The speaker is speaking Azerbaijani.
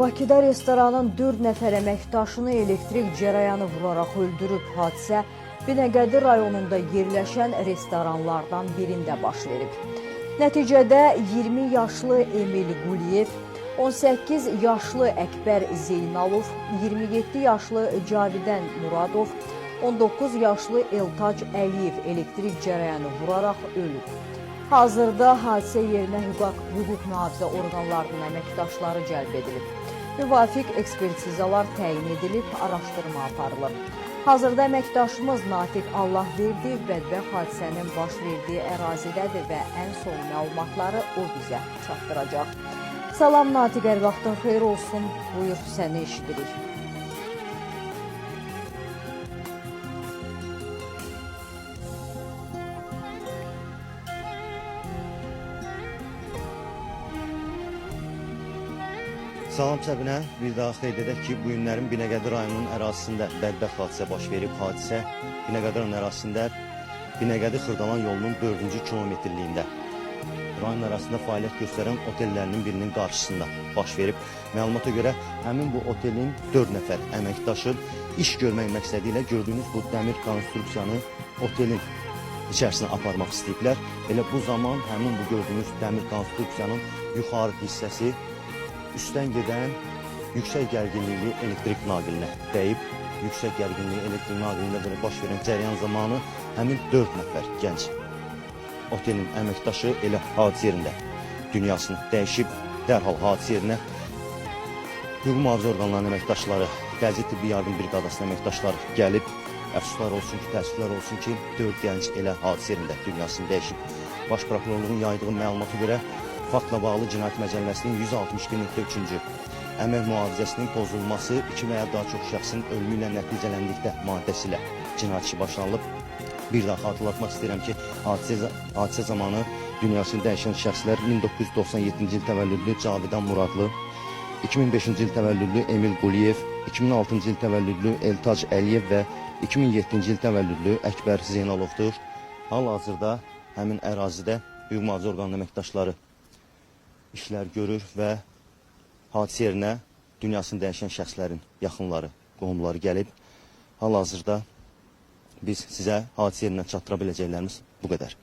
Bakıda restoranın 4 nəfər əməkdaşını elektrik cərəyanı vuraraq öldürüb. Hadisə Binəqədi rayonunda yerləşən restoranlardan birində baş verib. Nəticədə 20 yaşlı Emil Quliyev, 18 yaşlı Əkbər Zeynalov, 27 yaşlı Cavidən Muradov, 19 yaşlı Eltac Əliyev elektrik cərəyanı vuraraq ölüb. Hazırda hadisə yerinə hüquq mühafizə orqanlarının əməkdaşları cəlb edilib. Müvafiq ekspertizalar təyin edilib, araşdırma aparılır. Hazırda əməkdaşımız Natiq Allahverdiyev bədbəxt hadisənin baş verdiyi ərazidədir və ən son məlumatları o bizə çatdıracaq. Salam Natiq, hər vaxtın xeyir olsun. Buyur, səni eşidirik. Salam Səbinə, bir daha qeyd edək ki, bu günlərin Binəqədi rayonunun ərazisində bədbəxt hadisə baş verib. Hadisə Binəqədi rayonunun ərazisində Binəqədi Xırdalan yolunun 4-cü kilometrliyində rayon ərazisində fəaliyyət göstərən otellərinin birinin qarşısında baş verib. Məlumata görə həmin bu otelin 4 nəfər əməkdaşı iş görmək məqsədi ilə gördüyünüz bu dəmir konstruksiyanı otelin içərisinə aparmaq istəyiblər. Elə bu zaman həmin bu gördüyünüz dəmir konstruksiyanın yuxarı hissəsi üstdən gedən yüksək gərginlikli elektrik naqilinə dəyib. Yüksək gərginlikli elektrik naqilində belə baş verən cərəyan zamanı həmin 4 nəfər gənc otelin əməkdaşı elə hadisə yerində dünyasını dəyişib. Dərhal hadisə yerinə hüquq mühafizə orqanlarının əməkdaşları, Təcili Tibbi Yardım Briqadasının əməkdaşları gəlib. Əfsuslar olsun ki, təəssüflər olsun ki, 4 gənc elə hadisə yerində dünyasını dəyişib. Baş prokurorluğun yaydığı məlumata görə faktla bağlı Cinayət Məcəlləsinin 162.3-cü əmək mühafizəsinin pozulması 2 və ya daha çox şəxsin ölümü ilə nəticələndikdə maddəsi ilə cinayət işi başlanılıb. Bir daha xatırlatmaq istəyirəm ki, hadisə zamanı dünyasını dəyişən şəxslər 1997-ci il təvəllüdlü Cavidan Muradlı, 2005-ci il təvəllüdlü Emil Quliyev, 2006-cı il təvəllüdlü Eltac Əliyev və 2007-ci il təvəllüdlü Əkbər Zeynalovdur. Hal-hazırda həmin ərazidə hüquq mühafizə orqanının əməkdaşları işlər görür və hadisə yerinə dünyasını dəyişən şəxslərin yaxınları, qohumları gəlib. Hal-hazırda biz sizə hadisə yerindən çatdıra biləcəklərimiz bu qədər.